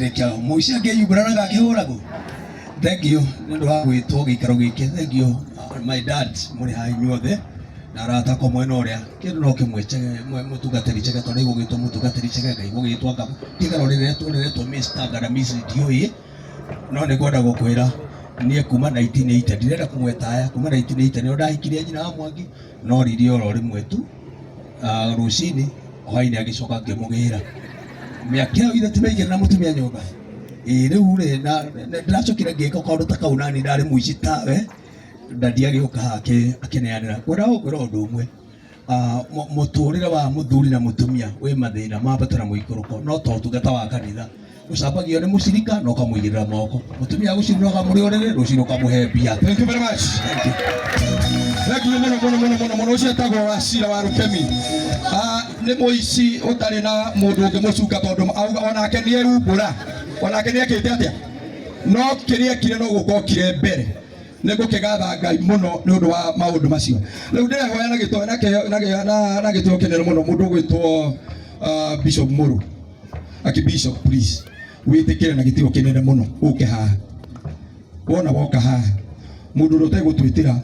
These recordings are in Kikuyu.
Kĩrĩ kĩa mũici angĩyumbũra na akĩhũragwo. Thank you nĩ ũndũ wa gwĩtwo gĩikaro gĩkĩ. Thank you my dad, mũrĩ haha inyuothe na arata akwa mwena ũrĩa. Kĩndũ no kĩmwe Chege, mũtungatĩri Chege, tondũ igũgĩtwo mũtungatĩri Chege, Ngai gũgĩtwo anga kĩgaro rĩretwo rĩretwo Mr. kana Mrs. ndiũĩ, no nĩ ngwenda gũkwĩra niĩ kuma 1980 ndirenda kũgweta aya, kuma 1980 nĩrĩo ndahikirie nyina wa Mwangi, no riri oro rĩmwe tu rũcinĩ hwainĩ agĩcoka ngĩmũgĩra mĩaka ĩyo ithe timaigĩra na mũtumia nyũmba. Ĩ rĩu rĩ, na ndĩracokire ngĩka kaũndũ ta kau nani ndarĩ mũici tawe na ndiagĩũka haha akĩneanĩra. Ngwendaga gũkwĩra ũndũ ũmwe, mũtũrĩre wa mũthuri na mũtumia wĩ mathĩna mambata na mũikũrũko, no to ũtungata wa kanitha. Ũcambagio nĩ mũcirika na ũkamũigĩrĩra moko, mũtumia agũcirira ũkamũrĩa ũrĩrĩ, rũcinĩ ũkamũhe mbia. Thank you very much. Thank you. Thank you mũno mũno mũno mũno mũno. Ũcio etagwo Wacira wa Rũkemi. Nĩ mũici ũtarĩ na mũndũ ũngĩmũcunga tondũ auga onake nĩ erumbũra. Onake nĩ ekĩte atĩa? No kĩrĩa ekire no gũka okire mbere. Nĩ ngũkĩgatha Ngai mũno nĩ ũndũ wa maũndũ macio. Rĩu ndĩrehoya na gĩtĩo na kĩheo na kĩheo na na gĩtĩo kĩnene mũno mũndũ ũgwĩtwo Bishop Mũrũ. Aki Bishop please wĩtĩkĩre na gĩtĩo kĩnene mũno ũke haha. Wona woka haha mũndũ ũrĩa ũtegũtwĩtĩra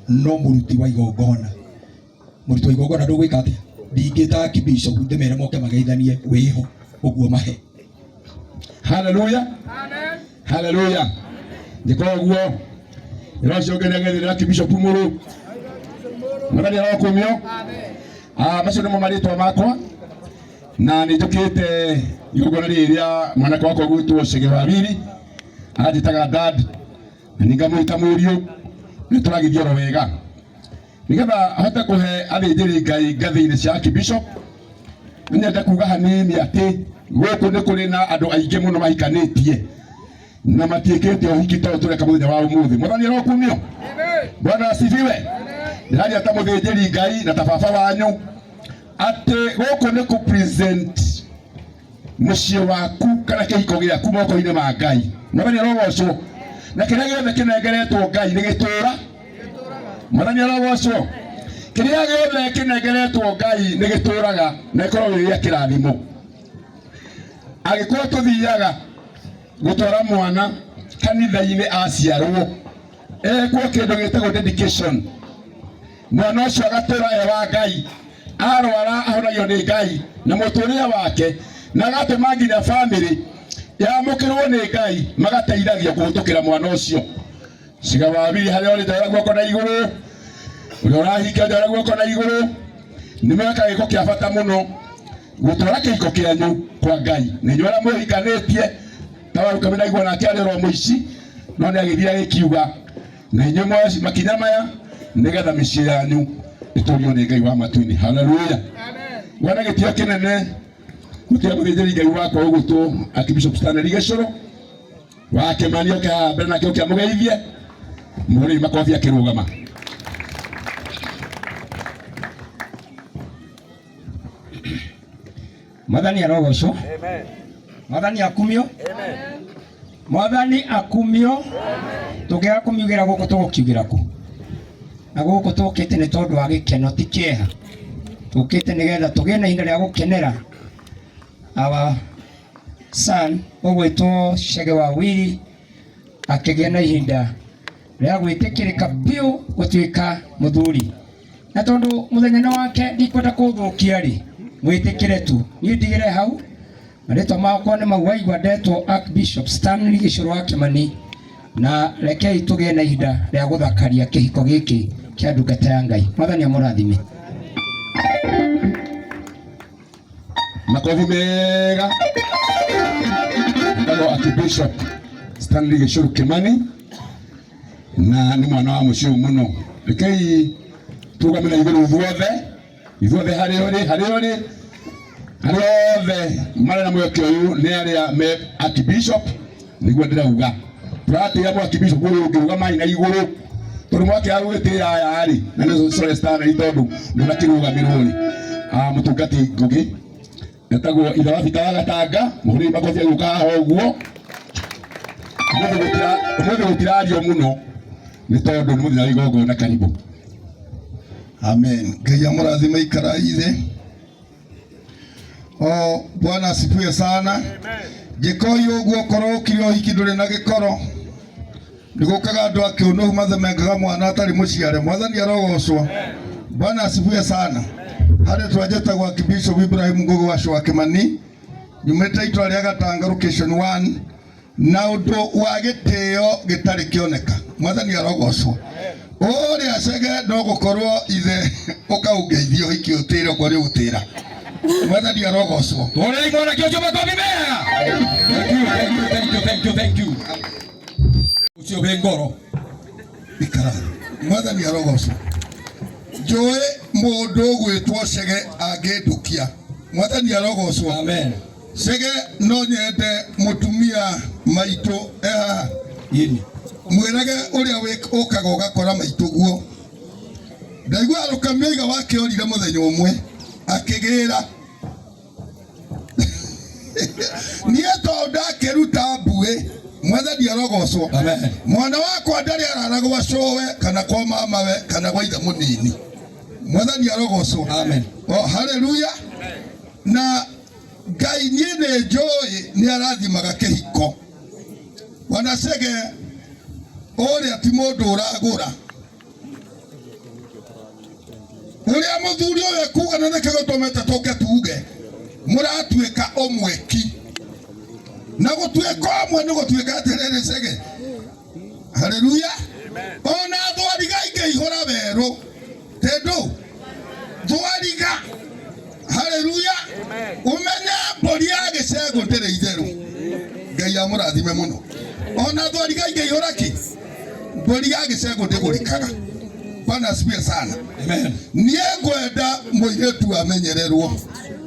no mũruti wa igongona. Mũruti wa igongona ndũgwĩka atĩa? Ndingĩta Aki Bishop ndĩmere moke mageithanie wĩho ũguo mahe. Haleluya. Haleluya. Njĩka ũguo. Ĩra ũcio ũngĩ nĩagethĩrĩra Archbishop Mũrũ. Mwathani arokumio. Macio nĩmo marĩtwa makwa na nĩ njũkĩte igongona rĩrĩ rĩa mwanake wakwa gwĩtwo Chege wa Wili, anjĩtaga dad na nĩ ngamwĩta mũriũ, nĩ tũragĩthiĩ oro wega nĩgetha hote kũhe athĩnjĩri Ngai ngathĩ-inĩ cia Archbishop. Nĩ nyende kuga hanini atĩ gũkũ nĩ kũrĩ na andũ aingĩ mũno mahikanĩtie na matiĩkĩte ũhiki ta ũyũ tũreka mũthenya wa ũmũthĩ. Mwathani arokumio. Bwana asifiwe. Ndĩraria ta mũthĩnjĩri Ngai na ta baba wanyu atĩ gũkũ nĩ kũ present mũciĩ waku kana kĩhiko gĩaku moko-inĩ ma Ngai. Mwathani arogocwo. Na kĩrĩa gĩothe kĩnengeretwo Ngai nĩ gĩtũũra. Mwathani arogocwo. Kĩrĩa gĩothe kĩnengeretwo Ngai nĩ gĩtũũraga na gĩkoragwo gĩ gĩa kĩrathimo. Angĩkorwo tũthiaga gũtwara mwana kanitha-inĩ aciarwo, ekwo kĩndũ gĩtagwo dedication, mwana ũcio agatũra e wa Ngai, arwara ahonagio nĩ Ngai na mũtũrĩre wake, na agatũma nginya famĩlĩ yamũkĩrwo nĩ Ngai, magateithagio kũhĩtũkĩra mwana ũcio. Ciga wa wili harĩa ũrĩ njoera guoko na igũrũ, ũrĩa ũrahingia njoera guoko na igũrũ. Nĩ mweka gĩko kĩa bata mũno gũtwara kĩhiko kĩanyu kwa Ngai. Na inyuĩ arĩa mũhikanĩtie ta Warũkami ndaigua nake arĩ oro mũici, no nĩ agĩthiĩ agĩkiuga na inyuĩ mwoe makinya maya nĩgetha mĩciĩ yanyu ĩtũrio nĩ Ngai wa matu-inĩ. Haleluya. Gwana gĩtĩo kĩnene gũtĩa mũthĩnjĩri Ngai wakwa ũgwĩtwo Archbishop Stanley Gĩcũrũ wa Kĩmani oke haha mbere nake oke amũgeithie. Mũhũrĩri makobi akĩrũgama. Mwathani arogocwo. Mwathani akumio. Mwathani akumio. Tũngĩaga kũmiugĩra gũkũ tũgũkiugĩra kũ? Na gũkũ tũkĩte nĩ tondũ wa gĩkeno ti kĩeha. Tũkĩte nĩgetha tũgĩe na ihinda rĩa gũkenera our son ũgwĩtwo Chege wa Wili akĩgĩa na ihinda rĩa gwĩtĩkĩrĩka biũ gũtuĩka mũthuri. Na tondũ mũthenya nĩ wake ndikwenda kũũthũkia rĩ, mwĩtĩkĩre tu. Niĩ ndigĩre hau, marĩtwa makwa nĩ mau waigua ndetwo Archbishop Stanley Gĩcũrũ wa Kĩmani, na rekei tũgĩe na ihinda rĩa gũthakaria kĩhiko gĩkĩ kĩa ndungata ya Ngai. Mwathani amũrathime. Makobi mega. Etagwo Archbishop Stanley Gĩcũrũ Kĩmani na nĩ mwana wa mũciĩ ũyũ mũno. Rekei tũrũgame na igũrũ ithuothe, ithuothe harĩa ũrĩ, harĩa ũrĩ, arĩa othe marĩ na mweke ũyũ nĩ arĩa me Archbishop, nĩguo ndĩrauga. Tũratĩĩa mũ Archbishop ũyũ ũngĩ, rũgamai na igũrũ tondũ mwakĩaga gũgĩtĩĩa aya rĩ, na nĩ sorry Stanley tondũ ndũnakĩrũgamĩrwo rĩ. Mũtungati Ngũgĩ etagwo ithe wa Bita wa Gatanga, mũhũrĩri makobi agĩũka haha ũguo. Ũmũthĩ gũtirario mũno nĩ tondũ nĩ mũthenya wa igongona. Karibu. Amen. Ngai amũrathime ikarai thĩ. Oh, Bwana asifiwe sana. Njĩkoi ũguo korwo ũkire ũhiki ndũrĩ na gĩkoro. Nĩgũkaga andũ a kĩũnũhu mathemengaga mwana atarĩ mũciare. Mwathani arogocwo. Bwana asifiwe sana. Harĩ twanjetagwo Archbishop Ibrahim Ngugi wa Cũa Kĩmani, nyumĩte itũra rĩa Gatanga location 1 na ũndũ wa gĩtĩo gĩtarĩ kĩoneka. Mwathani arogocwo. Ũrĩa Chege no gũkorwo ithe ũkaũngeithia ũhiki ũtĩre okorwo nĩ ũgũtĩra. Mwathani arogocwo. Tũrĩai mwanake ũcio makobi mega. Thank you, thank you, thank you, thank you, thank you. Ũcio wĩ ngoro. Ikara. Mwathani arogocwo. Njũĩ mũndũ ũgwĩtwo Chege angĩndukia. Mwathani arogocwo. Amen. Chege no nyende mũtumia maitũ e haha. Yini. Mwĩrage ũrĩa ũkaga ũgakora maitũ guo. Ndaigua Rũkamia oiga wakĩorire mũthenya ũmwe akĩgĩra. Niĩ tondũ ndakĩruta mbuĩ, Mwathani arogocwo. Amen. Mwana wakwa ndarĩ arara gwa cũwe kana kwa mamawe kana gwa ithe mũnini. Mwathani arogocwo. Amen. Oh, haleluya. Na Ngai niĩ nĩ njũĩ nĩ arathimaga kĩhiko. Bwana Chege ũrĩa ti mũndũ ũragũra. Ũrĩa mũthuri ũyũ ekuga na nĩkĩo gĩtũmĩte tũke tuge mũratuĩka ũmweki. Na gũtuĩka ũmwe nĩ gũtuĩka atĩrĩrĩ Chege. Haleluya. Ona thwariga ingĩihũra werũ. Tondũ thwariga. Haleluya. Ũmenye mbũri ya gĩcegũ ndĩrĩ itherũ. Ngai amũrathime mũno. Ona thwariga ingĩihũra kĩ? Mbũri ya gĩcegũ ndĩgũrĩkaga. Bwana asifiwe sana. Amen. Niĩ ngwenda mũirĩtu amenyererwo.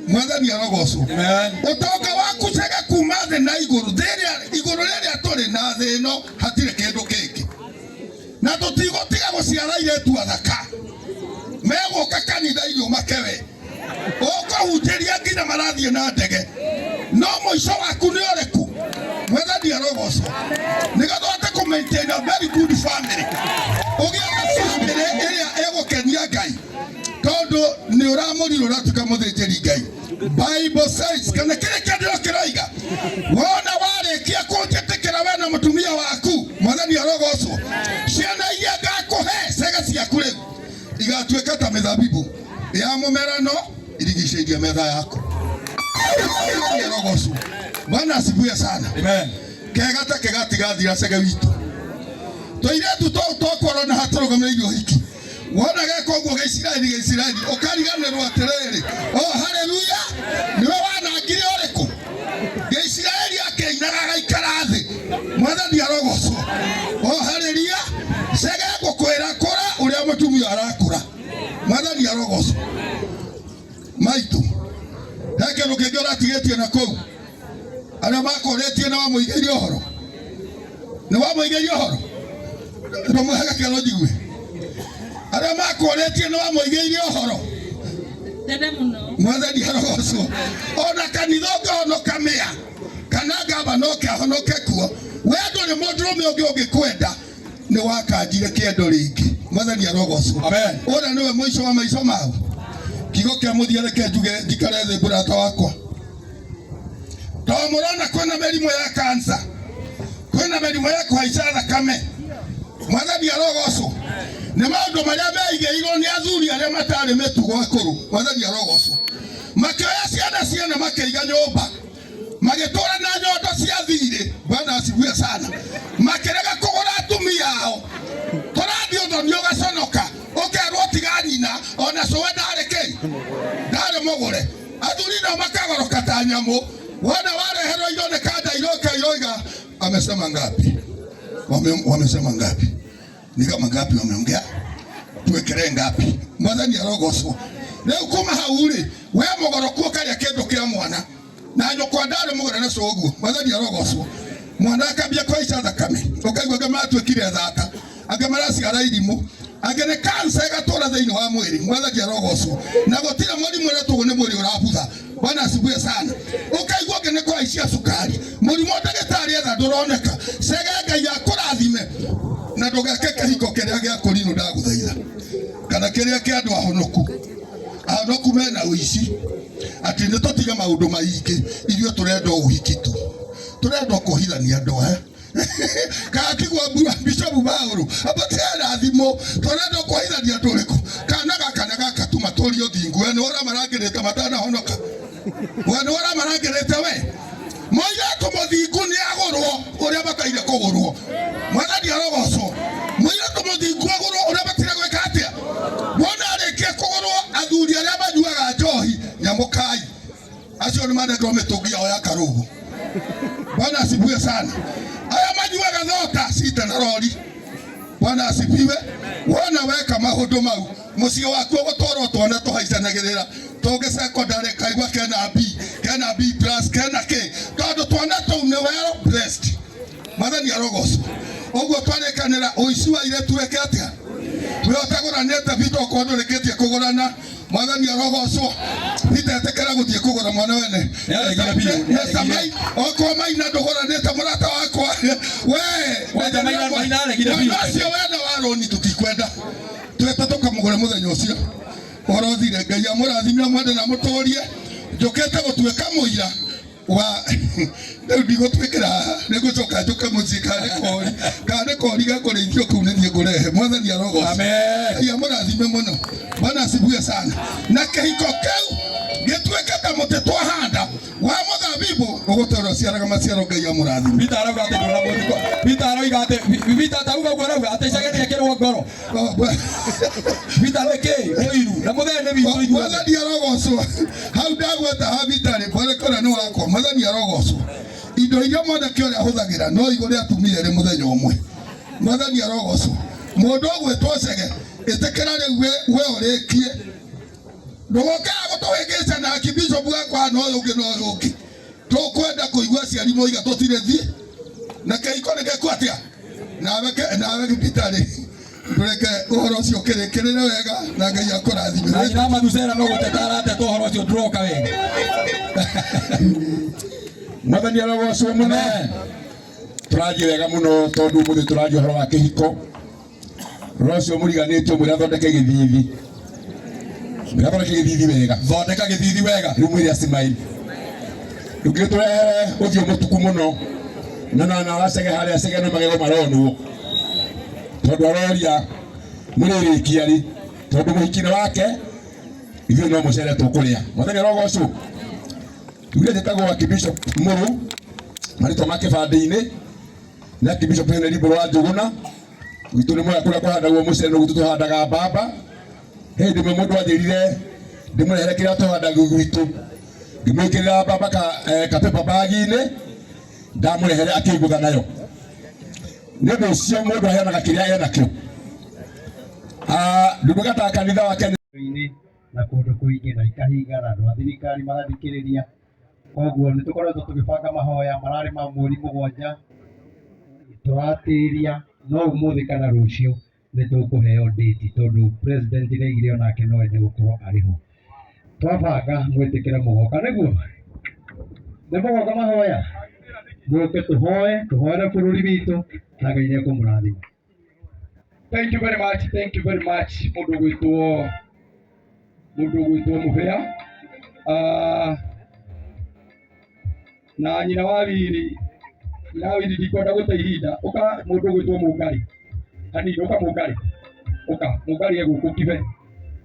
Mwathani arogocwo. Amen. Ũtonga waku Chege kuma thĩ na igũrũ, thĩ ĩrĩa igũrũ rĩrĩa tũrĩ na thĩ ĩno hatirĩ kĩndũ kĩngĩ. Na tũtigũtiga gũciara airĩtu athaka. Megũka kanitha-inĩ ũmake we. Ũkũhunjĩria nginya marathiĩ na ndege. No mũico waku nĩ ũrĩkũ? Mwathani arogocwo. Nĩgetha ũhote kũ maintain a very good family. Ũgĩe na family ĩrĩa ĩgũkenia Ngai. Tondũ nĩ ũramũrirwo ũratuĩka mũthĩnjĩri Ngai. Bible says, kana kĩrĩa kĩandĩko kĩroiga, wona warĩkia kũnjĩtĩkĩra we na mũtumia waku, Mwathani arogocwo. Ciana iria ngakũhe Chege ciaku rĩu igatuĩka ta mĩthabibũ ya mũmerano irigicĩirie metha yaku. Mwathani arogocwo. Bwana asifiwe sana. Amen. Kega ta kĩgatigathira Chege witũ. Tũirĩtu tũu twakorwo na hatũrũgamĩrĩire ũhiki. Wona geka ũguo Gĩisiraeli Gĩisiraeli ũkariganĩrwo atĩrĩrĩ, oh haleluya, nĩwe wanangire ũrĩkũ? Gĩisiraeli akĩinaga agaikara thĩ. Mwathani arogocwo. Oh haleluya, Chege ngũkwĩra kũra ũrĩa mũtumia arakũra. Mwathani arogocwo. Maitũ, he kĩndũ kĩngĩ ũratigĩtie na kũu. Arĩa makũrĩtie na wamũigĩire ũhoro. Nĩ wamũigĩire ũhoro? Ndũmũhe gakeno njigue. Arĩa makũrĩtie nĩ wamũigĩire ũhoro. Tene mũno. Mwathani arogocwo. Ona kanitha ũngĩhonoka mĩa kana ngavana oke ahonoke kuo, we ndũrĩ mũndũrũme ũngĩ ũngĩkwenda, nĩ wakanjire kĩendo rĩngĩ. Mwathani arogocwo. Amen. Ũrĩa nĩwe mũico wa maico mau. Kiugo kĩa mũthia reke njuge njikare thĩ mũrata wakwa. Tondũ mũrona kwĩna mĩrimũ ya kansa, kwĩna mĩrimũ ya kũhaica thakame. Mwathani arogocwo. Nĩ maũndũ marĩa meigĩirwo nĩ athuri arĩa matarĩ mĩtugo akũrũ. Mwathani arogocwo. Makĩoya ciana ciene makĩiga nyũmba, magĩtũra na nyondo cia thirĩ. Bwana asifiwe sana. Makĩrega kũgũra atumia ao. Tũrathiĩ ũthoni ũgaconoka, ũkerwo tiga nyina, ona cũwe ndarĩ kĩ? Ndarĩ mũgũre. Athuri nao makagoroka ta nyamũ. Wona wareherwo irio nĩ kanda iroka iroiga, amesema ngapi? Wamesema ngapi? Ni kama ngapi wameongea? Tuwekere ngapi? Mwathani arogocwo. Rĩu kuma hau rĩ, we mũgoroku ũkarĩa kĩndũ kĩa mwana. Na nyũkwa ndarĩ mũgũre na cũguo. Mwathani arogocwo. Mwana akambia kũhaica thakame. Ũkaigua angĩ matuĩkire thata. Angĩ maraciara irimũ. Angĩ nĩ kansa ĩgatũra thĩinĩ wa mwĩrĩ. Mwathani arogocwo. Na gũtirĩ mũrimũ ũrĩa tũgũ nĩ mwĩrĩ ũrabutha. Bwana asifiwe sana. Ũkaigua ũngĩ nĩ kũhaicia cukari. Mũrimũ ndagĩtarĩ etha ndũroneka. Chege Ngai akũrathime. Na ndũgeke kĩhiko kĩrĩa gĩa kũrinũ ndagũthaitha. Kana kĩrĩa kĩa andũ ahonoku. Ahonoku mena ũici. Atĩ nĩ tũtige maũndũ maingĩ, ithuĩ tũrenda ũhiki tu. Turenda kuohithania andũ aya. Kana tigwa Bishop Paul abatera thimo turenda kuohithania andũ ũrĩkũ? Kana gaka na gaka tu matũrie ũthingu. We nĩ ũramarangĩrĩte matanahonoka. We nĩ ũramarangĩrĩte we. Mũirĩtu mũthingu nĩ agũrwo ũrĩa bataire kũgũrwo. Mwathani arogocwo. Mũirĩtu mũthingu agũrwo ũrĩa bataire gwĩka atĩa? Wona arĩkia kũgũrwo athuri arĩa manyuaga njohi nyamũkai. Acio nĩ manengerwo mĩtũngi yao ya karũgũ. Bwana asifiwe sana. Aya manyuaga thota cita na rori. Bwana asifiwe. Wona weka maũndũ mau mũciĩ waku ũgũtwarwo twana tũhaicanagĩrĩra tũngĩ secondary kaigua kena B, kena B plus, kena K, tondũ twana tũu nĩ well blessed. Mwathani arogocwo. Ũguo twarĩkanĩra ũici wa airĩtu wĩke atĩa? We ũtagũranĩte Peter okorwo ndũrĩkĩtie kũgũrana. Mwathani arogocwo. Peter etĩkĩra gũthiĩ kũgũra mwana wene. Nĩaregire biũ, nĩaregire. Mai okorwo Maina ndũgũranĩte mũrata wakwa. We Kwanja Maina aregire biũ. Mwana ũcio wena wa rũni tũtikwenda. Twĩte tũkamũgũre mũthenya ũcio. Ũhoro ũthire. Ngai amũrathime amwende na amũtũrie. Njũkĩte gũtuĩka mũira wa rĩu ndigũtuĩkĩra haha, nĩngũcoka njũke mũciĩ kana nĩ kori, kana nĩ kori gakũrĩithio kũu nĩthiĩ ngũrehe. Mwathani arogocwo. Amen. Ngai amũrathime mũno. Bwana asifiwe sana. Na kĩhiko kĩu gĩtuĩke ta mũtĩ twahanda wa mũthabibũ ũgũtũũra ũciaraga maciaro. Ngai amũrathime. Peter arauga atĩ ndũna mũthiko. Peter aroiga atĩ Peter tauga ũguo arauga atĩ icage nĩekĩrwo ngoro. Peter nĩ kĩ? Ũiru. Na mũthee nĩ witũ ithuothe. Mwathani arogocwo. Hau ndagweta ha Peter rĩ, mwerekera nĩ wakwa. Mwathani arogocwo. Indo iria mwanake ũrĩa ahũthagĩra no igũre atumia erĩ mũthenya ũmwe. Mwathani arogocwo. Mũndũ ũgwĩtwo Chege, ĩtĩkĩra rĩu we ũrĩkie. Ndũgokaga gũtũhĩngĩca na Archbishop wakwa na ũyũ ũngĩ na ũyũ ũngĩ. Tũkwenda kũigua aciari moiga tũtirĩ thiĩ. Na kĩhiko nĩ gĩkũ atĩa? Nawe Peter rĩ, ndũreke ũhoro ũcio ũkĩrĩkĩrĩre wega na Ngai akũrathime. Na nyina Mathusera no gũteta arateta ũhoro ũcio ndũroka wega. Mwathani arogocwo mũno. Tũrathiĩ wega mũno tondũ ũmũthĩ tũraria ũhoro wa kĩhiko. Ũhoro ũcio mũriganĩtio mwĩre athondeke gĩthithi. Mwĩre athondeke gĩthithi wega. Thondeka gĩthithi wega. Rĩu mwĩre acimaili. Ndũngĩtũrehere ũthiũ mũtuku mũno. Na na na wacege harĩa cege no magego maronwo. Tondũ aroria mũrĩrĩkia rĩ, tondũ mũhiki nĩ wake, ithuĩ no mũcere tũkũrĩa. Mwathani arogocwo. Ithuĩ njĩtagwo Archbishop Mũrũ, marĩtwa ma kĩbandĩ-inĩ nĩ Archbishop Henry Mbũrũ wa Njũgũna. Gwitũ nĩ mwega kũrĩa kũhandagwo mũcere no gwitũ tũhandaga mbamba. Hĩndĩ ĩmwe mũndũ anjĩrire ndĩmũrehere kĩrĩa tũhandaga gwitũ, ngĩmwĩkĩrĩra mbamba ka paper bag-inĩ, ndamũrehere akĩngũtha nayo. Nĩ ũndũ ũcio mũndũ aheanaga kĩrĩa enakĩo. Ndungataga kanitha wa Kenya na kũndũ kũingĩ na ikahinga na andũ a thirikari magathikĩrĩria. Koguo nĩ tũkoretwo tũgĩbanga mahoya mararĩ ma mweri 7 tũratĩria, no ũmũthĩ kana rũciũ nĩ tũkũheo date tondũ president nĩaigire onake no ende gũkorwo arĩ ho. Twabanga mwĩtĩkĩre mũgoka, nĩguo nĩ mũgoka mahoya, mũke tũhoe, tũhoere bũrũri witũ na Ngai nĩekũmũrathima. Thank you very much, thank you very much. Mũndũ ũgwĩtwo Mũhĩa. Na nyina wa Wiri, nyina wa Wiri ndikwenda gũte ihinda. Ũka mũndũ ũgwĩtwo Mũngarĩ. Hanini, ũka Mũngarĩ. Ũka, Mũngarĩ egũkũ Kibe.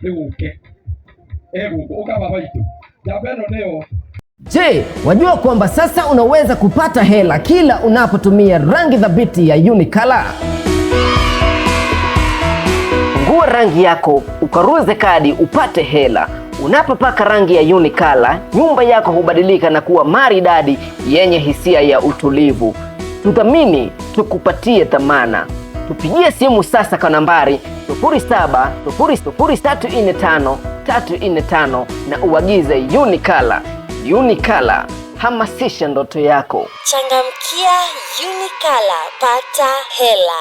Nĩ gũke. Egũkũ, ũka baba itũ. Njamba ĩno nĩyo. Je, wajua kwamba sasa unaweza kupata hela kila unapotumia rangi thabiti ya Unicolor? Fungua rangi yako, ukaruze kadi upate hela. Unapopaka rangi ya Unicolor, nyumba yako hubadilika na kuwa maridadi yenye hisia ya utulivu. Tuthamini, tukupatie thamana. Tupigie simu sasa kwa nambari 07000345 345 na uagize Unicolor. Unicolor, hamasisha ndoto yako. Changamkia Unicolor, pata hela.